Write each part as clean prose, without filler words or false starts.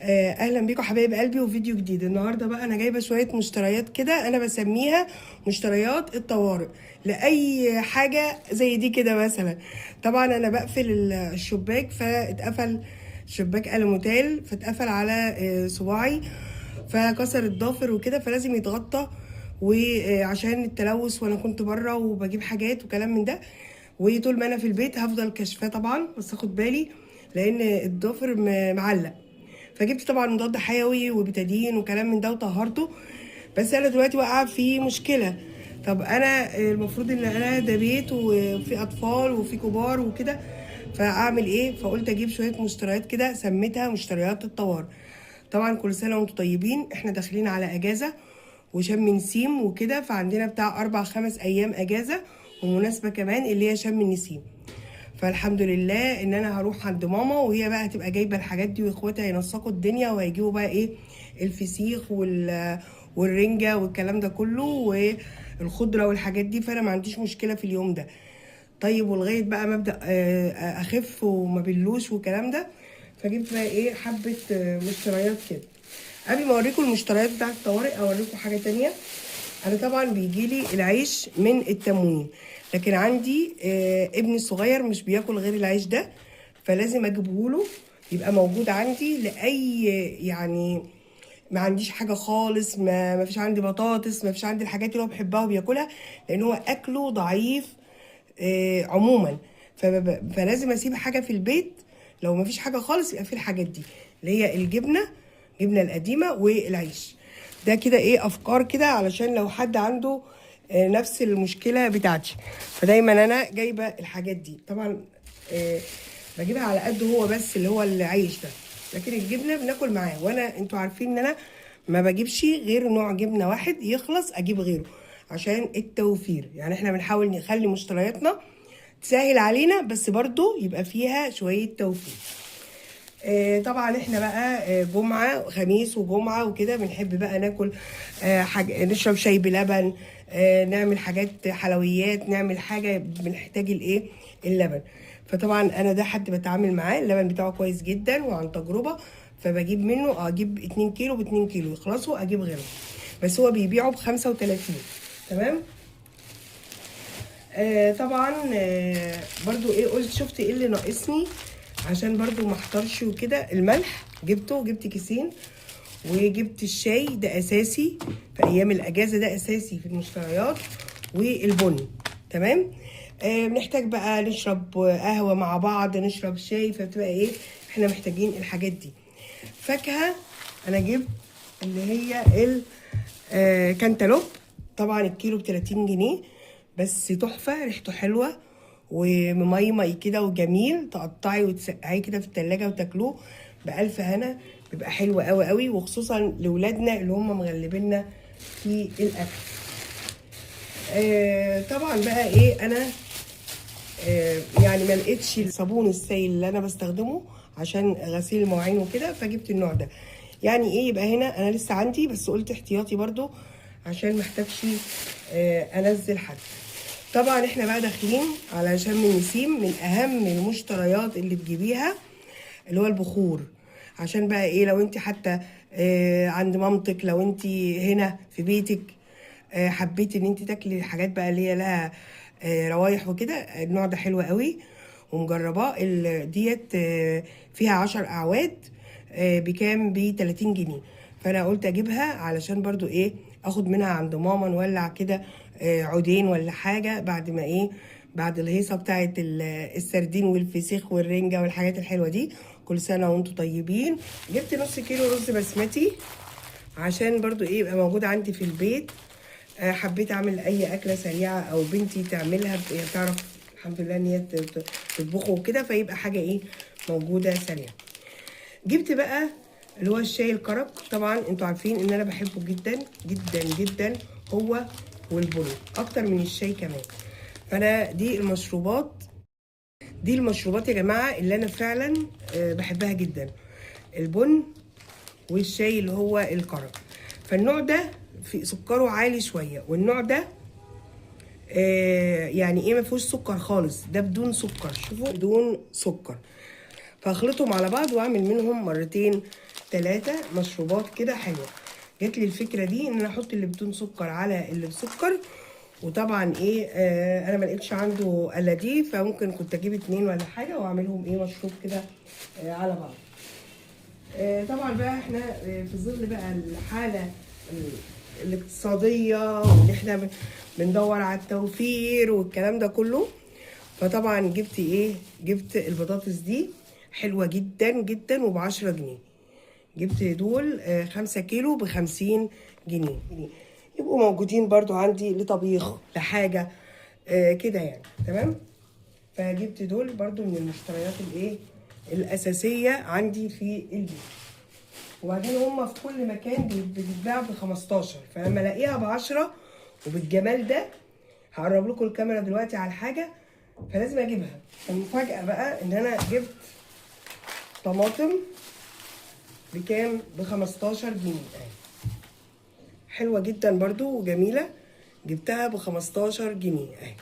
اهلا بيكم حبايب قلبي وفيديو جديد. النهارده بقى انا جايبه شوية مشتريات كده، انا بسميها مشتريات الطوارئ لاي حاجة زي دي كده. مثلا طبعا انا بقفل الشباك، فاتقفل شباك ألوميتال، فاتقفل على صباعي، فكسر الضافر وكده، فلازم يتغطى وعشان التلوث. وانا كنت بره وبجيب حاجات وكلام من ده، وطول ما انا في البيت هفضل كشفاه طبعا، بس اخد بالي لان الضافر معلق. فجبت طبعا مضاد حيوي وبتادين وكلام من ده وطهرته. بس انا دلوقتي واقعه في مشكلة. طب انا المفروض ان انا ده بيت وفي اطفال وفي كبار وكده، فاعمل ايه؟ فقلت اجيب شوية مشتريات كده، سميتها مشتريات الطوارئ. طبعا كل سنة وانتم طيبين، احنا داخلين على اجازه وشم نسيم وكده، فعندنا بتاع 4 5 ايام اجازه، ومناسبة كمان اللي هي شم النسيم. فالحمد لله ان انا هروح عند ماما، وهي بقى هتبقى جايبه الحاجات دي، واخواتها هينسقوا الدنيا وهيجيبوا بقى ايه الفسيخ والرنجه والكلام ده كله والخضره والحاجات دي، فانا ما عنديش مشكلة في اليوم ده. طيب ولغاية بقى ما ابدا اخف وما بلوش والكلام ده، فجبت بقى ايه حبه مشتريات كده. قبل ما اوريكم المشتريات بتاعت الطوارئ اوريكم حاجة تانية. انا طبعا بيجيلي العيش من التموين، لكن عندي ابني الصغير مش بياكل غير العيش ده، فلازم اجيبه له يبقى موجود عندي لاي يعني. ما عنديش حاجة خالص، ما فيش عندي بطاطس، ما فيش عندي الحاجات اللي هو بيحبها وبياكلها، لان هو اكله ضعيف عموما. فلازم اسيب حاجة في البيت، لو ما فيش حاجة خالص يبقى في الحاجات دي اللي هي الجبنة، الجبنة القديمة والعيش ده كده. ايه افكار كده علشان لو حد عنده نفس المشكلة بتاعتي. فدايما انا جايبه الحاجات دي طبعا، بجيبها على قد هو بس اللي هو العيش ده، لكن الجبنة بناكل معاه. وانا انتوا عارفين ان انا ما بجيبش غير نوع جبنه واحد، يخلص اجيب غيره عشان التوفير. يعني احنا بنحاول نخلي مشترياتنا تسهل علينا، بس برضو يبقى فيها شوية توفير. طبعا احنا بقى جمعة خميس وجمعة وكده بنحب بقى ناكل حاجة، نشرب شاي بلبن، نعمل حاجات حلويات، نعمل حاجة بنحتاج الايه اللبن. فطبعا انا ده حد بتعامل معاه، اللبن بتاعه كويس جدا وعن تجربة، فبجيب منه، اجيب 2 كيلو ب2 كيلو يخلصوا اجيب غيره، بس هو بيبيعه ب35. تمام. طبعا برضو ايه قلت شفت ايه اللي ناقصني عشان برضو ما احتارش وكده. الملح جبته، جبت كيسين، وجبت الشاي ده اساسي في ايام الاجازة، ده اساسي في المشتريات، والبن. تمام. بنحتاج بقى نشرب قهوة مع بعض، نشرب شاي، فبتبقى ايه احنا محتاجين الحاجات دي. فاكهة انا جبت اللي هي كانتالوب، طبعا الكيلو ب30 جنيه، بس تحفة، ريحته حلوة ومميمي كده وجميل، تقطعي وتسقعيه كده في التلاجة وتاكلوه بألف هنا، بيبقى حلو قوي قوي، وخصوصا لولادنا اللي هم مغلبيننا في الأكل. طبعا بقى ايه انا يعني ما لقيتش الصابون السائل اللي انا بستخدمه عشان غسيل المواعين وكده، فجبت النوع ده. يعني ايه يبقى هنا انا لسه عندي، بس قلت احتياطي برضو عشان ما احتاجش انزل حد. طبعا احنا بقى داخلين على شم النسيم، من اهم المشتريات اللي تجيبيها اللي هو البخور، عشان بقى ايه لو انت حتى عند مامتك، لو انت هنا في بيتك حبيتي ان انت تاكلي الحاجات بقى اللي هي لها روايح وكده. النوع ده حلو قوي ومجرباه. ديت فيها 10 اعواد، بكام؟ ب30 جنيه. فانا قلت اجيبها علشان برضو ايه اخد منها عند ماما، نولع كده عودين ولا حاجة بعد ما ايه بعد الهيصه بتاعت السردين والفسيخ والرنجه والحاجات الحلوة دي. كل سنة وانتم طيبين. جبت نص كيلو رز بسمتي عشان برضو ايه يبقى موجود عندي في البيت. حبيت اعمل اي اكله سريعة او بنتي تعملها، هي بتعرف الحمد لله ان هي تطبخه وكده، فيبقى حاجة ايه موجودة سريعة. جبت بقى اللي هو الشاي الكرك، طبعا انتوا عارفين ان انا بحبه جدا جدا جدا، هو والبن اكتر من الشاي كمان. فانا دي المشروبات، دي المشروبات يا جماعة اللي انا فعلا بحبها جدا، البن والشاي اللي هو الكرك. فالنوع ده في سكره عالي شوية، والنوع ده يعني ايه ما فيهوش سكر خالص، ده بدون سكر، شوفوا بدون سكر. فاخلطهم على بعض واعمل منهم مرتين 3 مشروبات كده حلوة. جات لي الفكرة دي ان انا احط اللي بدون سكر على اللي بسكر، وطبعا ايه انا ما لقيتش عنده الا دي، فممكن كنت اجيب 2 ولا حاجة واعملهم ايه مشروب كده على بعض. طبعا بقى احنا في ظل بقى الحالة الاقتصادية وان احنا بندور على التوفير والكلام ده كله، فطبعا جبت ايه، جبت البطاطس دي حلوة جدا جدا وب10 جنيه. جبت دول 5 كيلو ب50 جنيه، يبقوا موجودين برضو عندي لطبيخ لحاجة كده يعني. تمام. فجبت دول برضو من المشتريات الايه الأساسية عندي في البيت. وبعدين هما في كل مكان بتتباع ب15، فلما الاقيها ب10 وبالجمال ده، هقرب لكم الكاميرا دلوقتي على الحاجة فلازم اجيبها. المفاجأة بقى ان انا جبت طماطم بكام؟ ب15 جنيه. حلوة جدا برضو وجميلة، جبتها ب15 جنيه اهي.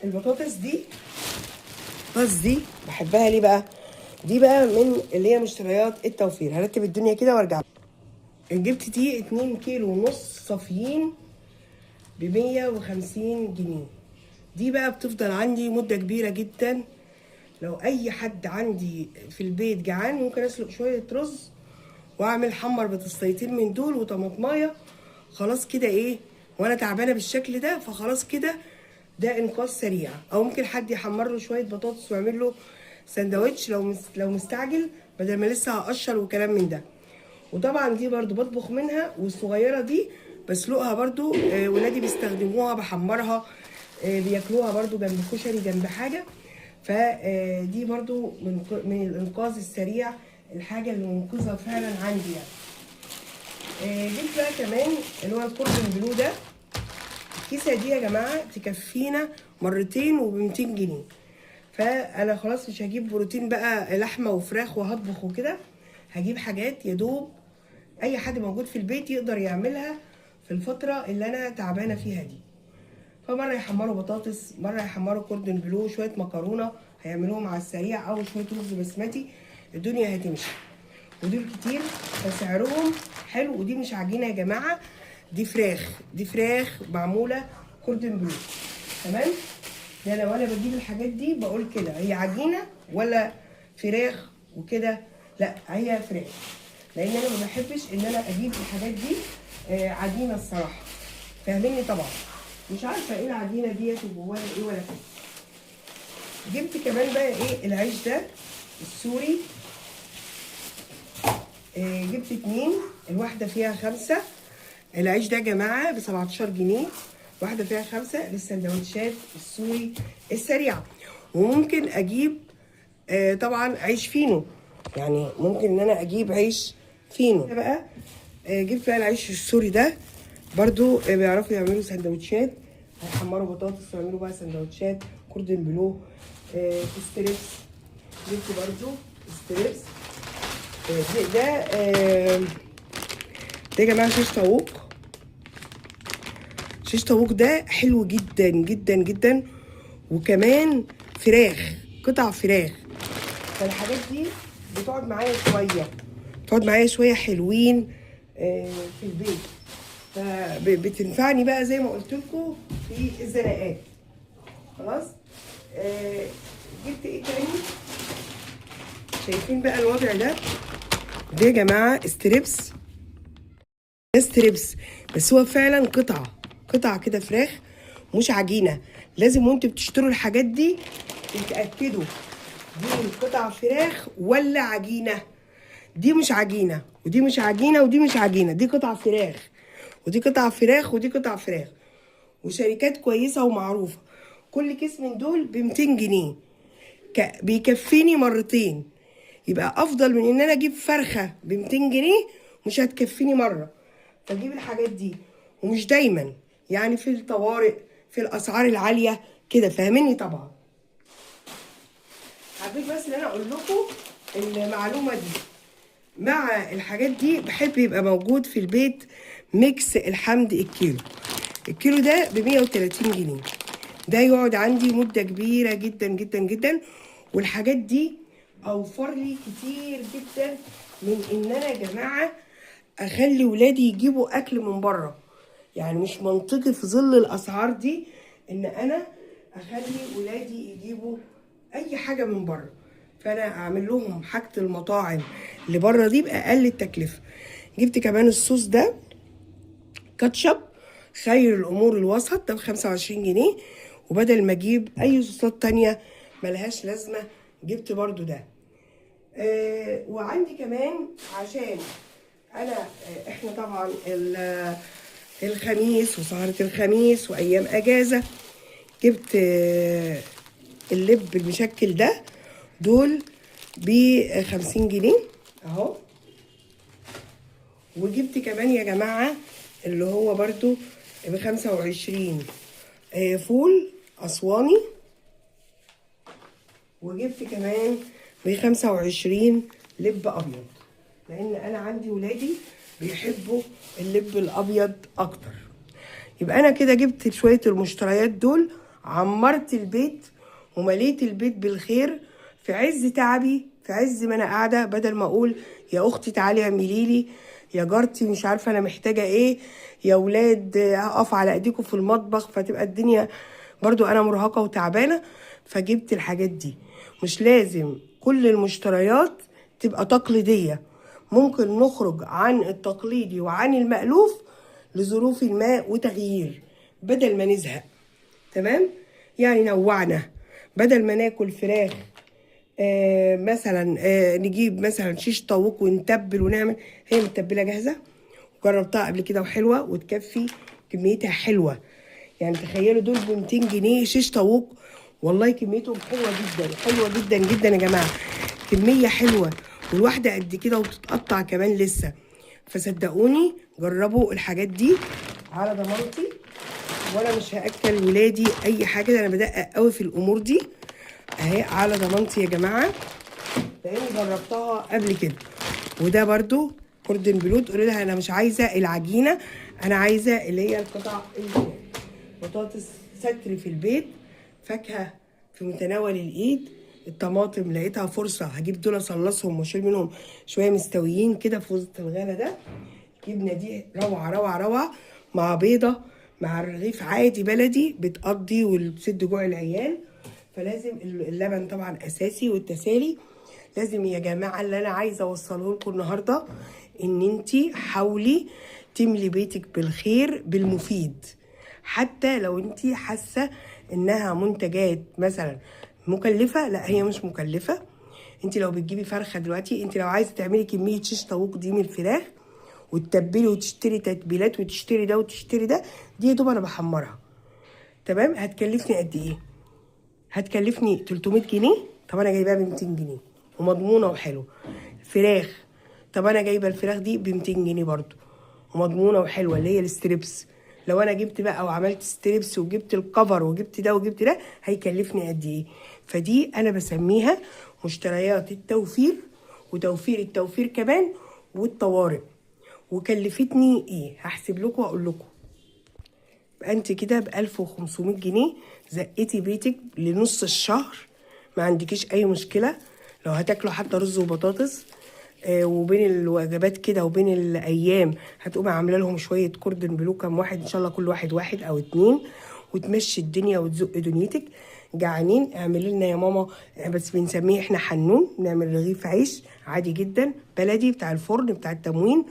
البطاطس دي، البطاطس دي بحبها ليه بقى؟ دي بقى من اللي هي مشتريات التوفير. هرتب الدنيا كده وارجع. جبت دي اتنين كيلو ونص صافيين بمية وخمسين جنيه. دي بقى بتفضل عندي مدة كبيرة جدا. لو أي حد عندي في البيت جعان ممكن أسلق شوية رز وأعمل حمر بطاطستين من دول وطماطماية، خلاص كده إيه، وأنا تعبانة بالشكل ده فخلاص كده ده إنقاذ سريع. أو ممكن حد يحمر له شوية بطاطس ويعمل له سندوتش لو مستعجل، بدل ما لسه هقشر وكلام من ده. وطبعا دي برضو بطبخ منها، والصغيرة دي بسلقها برضو، ولادي بيستخدموها، بحمرها، بياكلوها برضو جنب كشري جنب حاجة. فدي برضو من الإنقاذ السريع، الحاجة اللي منقذة فعلا عندي يعني. جبت بقى كمان اللي هو الكوردن بلو ده، الكيسة دي يا جماعة تكفينا مرتين وبمتين جنيه. فأنا خلاص مش هجيب بروتين بقى لحمة وفراخ وهطبخ وكده، هجيب حاجات يا دوب أي حد موجود في البيت يقدر يعملها في الفترة اللي أنا تعبانة فيها دي. فمرة يحمروا بطاطس، مرة يحمروا كوردن بلو، شوية مكرونة هيعملوهم على السريع، أو شوية رز بسمتي، الدنيا هتمشي. ودول كتير فسعرهم حلو. ودي مش عجينة يا جماعة، دي فراخ، دي فراخ معمولة كوردن بلو. تمام؟ ده لو أنا بجيب الحاجات دي بقول كده هي عجينة ولا فراخ وكده، لا هي فراخ، لأن أنا ما بحبش إن أنا أجيب الحاجات دي، عجينة الصراحة، فاهميني طبعا. مش عارفة ايه العجينة ديت وجواها ايه ولا كده. جبت كمان بقى ايه العيش ده السوري، جبت 2، الواحدة فيها 5. العيش ده يا جماعة ب17 جنيه، واحدة فيها 5 للسندوتشات السوري السريعة. وممكن اجيب، طبعا عيش فينو، يعني ممكن ان انا اجيب عيش فينو. ده بقى، جبت بقى العيش السوري ده برضو، بيعرفوا يعملوا سندوتشات، هيحمروا بطاطس ويعملوا بقى سندوتشات كوردن بلو، strips. جبت برضو strips. ده يا جماعة شيش طاووق. شيش طاووق ده حلو جدا جدا جدا، وكمان فراخ، قطع فراخ. فالحاجات دي بتقعد معايا شوية، بتقعد معايا شوية حلوين، في البيت، فبتنفعني بقى زي ما قلت لكم في الزناقات. خلاص. جبت ايه تاني؟ شايفين بقى الوضع ده؟ ده يا جماعة strips، ده strips بس هو فعلا قطعه كده فراخ مش عجينه. لازم وانتوا بتشتروا الحاجات دي تتاكدوا دي قطع فراخ ولا عجينه. دي مش عجينه، ودي مش عجينه، ودي مش عجينه، دي قطع فراخ، ودي قطع فراخ، ودي قطع فراخ. وشركات كويسة ومعروفة. كل كيس من دول بمتين جنيه، بيكفيني مرتين. يبقى افضل من ان انا اجيب فرخة بمتين جنيه مش هتكفيني مرة. فاجيب الحاجات دي، ومش دايما يعني، في الطوارئ، في الاسعار العالية كده، فاهميني طبعا. حبيت بس ان انا اقول لكم المعلومة دي. مع الحاجات دي بحب يبقى موجود في البيت mix الحمد الكيلو. الكيلو ده بمية وتلاتين جنيه، ده يقعد عندي مدة كبيرة جدا جدا جدا. والحاجات دي اوفر لي كتير جدا من ان انا يا جماعة اخلي ولادي يجيبوا اكل من بره. يعني مش منطقي في ظل الاسعار دي ان انا اخلي ولادي يجيبوا اي حاجة من بره، فانا اعمل لهم حاجة المطاعم اللي بره دي باقل التكلفة. جبت كمان الصوص ده كاتشب، خير الامور الوسط، ده ب25 جنيه، وبدل ما اجيب اي صوصات تانية ملهاش لازمه جبت برضو ده. وعندي كمان عشان انا احنا طبعا الخميس وسهرة الخميس وايام اجازة، جبت اللب المشكل ده، دول ب50 جنيه اهو. وجبت كمان يا جماعة اللي هو برضو ب25، فول اسواني، وجبت كمان ب25 لب ابيض، لان انا عندي ولادي بيحبوا اللب الابيض اكتر. يبقى انا كده جبت شوية المشتريات دول، عمرت البيت ومليت البيت بالخير في عز تعبي، في عز ما انا قاعدة، بدل ما اقول يا اختي تعالي اعملي لي، يا جارتي مش عارفه انا محتاجه ايه، يا ولاد اقف على ايديكم في المطبخ، فتبقى الدنيا برضو انا مرهقة وتعبانه. فجبت الحاجات دي. مش لازم كل المشتريات تبقى تقليدية، ممكن نخرج عن التقليدي وعن المألوف لظروف ما وتغيير، بدل ما نزهق. تمام؟ يعني نوعنا، بدل ما ناكل فراخ، مثلا، نجيب مثلا شيش طاووق ونتبل ونعمل، هي متبله جاهزة وجربتها قبل كده وحلوه وتكفي، كميتها حلوة. يعني تخيلوا دول ب 200 جنيه شيش طاووق، والله كميتهم حلوة جدا، حلوة جدا جدا يا جماعة، كمية حلوة، والواحده قد كده وبتتقطع كمان لسه. فصدقوني جربوا الحاجات دي على ضمانتي، وانا مش هاكل ولادي اي حاجة، انا بدقق قوي في الامور دي اهي على ضمانتي يا جماعة، لاني جربتها قبل كده. وده برضو كوردن بلو، تقولي لها انا مش عايزه العجينة، انا عايزه اللي هي القطع الجاهزة. بطاطس ستر في البيت، فاكهة في متناول الايد، الطماطم لقيتها فرصة هجيب دول اصلصهم واشيل منهم شوية مستويين كده في وسط الغلا ده. الجبنة دي روعه روعه روعه مع بيضة مع الرغيف عادي بلدي، بتقضي وبتسد جوع العيال. فلازم اللبن طبعا اساسي، والتسالي لازم يا جماعة. اللي انا عايزه اوصله لكم النهارده ان انتي حاولي تملي بيتك بالخير بالمفيد، حتى لو انتي حاسه انها منتجات مثلا مكلفة، لا هي مش مكلفة. انتي لو بتجيبي فرخة دلوقتي، انتي لو عايزه تعملي كمية شيش طاووق دي من الفراخ وتتبلي وتشتري تتبيلات وتشتري ده وتشتري ده، دي يا دوب انا بحمرها، تمام؟ هتكلفني قد ايه؟ هتكلفني 300 جنيه. طب انا جايباها ب 200 جنيه ومضمونه وحلوه. فراخ، طب انا جايبه الفراخ دي ب 200 جنيه برضو ومضمونه وحلوه، اللي هي ال strips. لو انا جبت بقى وعملت strips وجبت ال cover وجبت ده وجبت ده، هيكلفني قد ايه؟ فدي انا بسميها مشتريات التوفير، وتوفير التوفير كمان، والطوارئ. وكلفتني ايه؟ هحسب لكم واقول لكم. يبقى انت كده ب 1500 جنيه زقتي بيتك لنص الشهر، ما عندكيش اي مشكلة. لو هتاكلوا حتى رز وبطاطس، وبين الوجبات كده وبين الايام هتقومي عامله لهم شوية كوردن بلو، كام واحد ان شاء الله، كل واحد واحد او اتنين، وتمشي الدنيا وتزق دنيتك. جعانين اعملي لنا يا ماما، بس بنسميه احنا حنون، نعمل رغيف عيش عادي جدا بلدي بتاع الفرن بتاع التموين،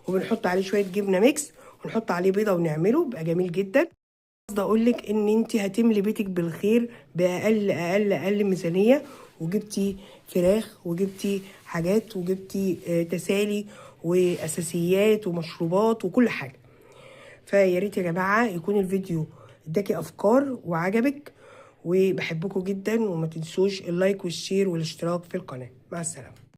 وبنحط عليه شوية جبنه mix ونحط عليه بيضة ونعمله، بقى جميل جدا. قصدي اقول لك ان انت هتملي بيتك بالخير باقل اقل اقل ميزانية، وجبتي فراخ وجبتي حاجات وجبتي تسالي واساسيات ومشروبات وكل حاجة. فيا ريت يا جماعة يكون الفيديو اداكي افكار وعجبك، وبحبكم جدا، وما تنسوش ال like وال share والاشتراك في القناة. مع السلامة.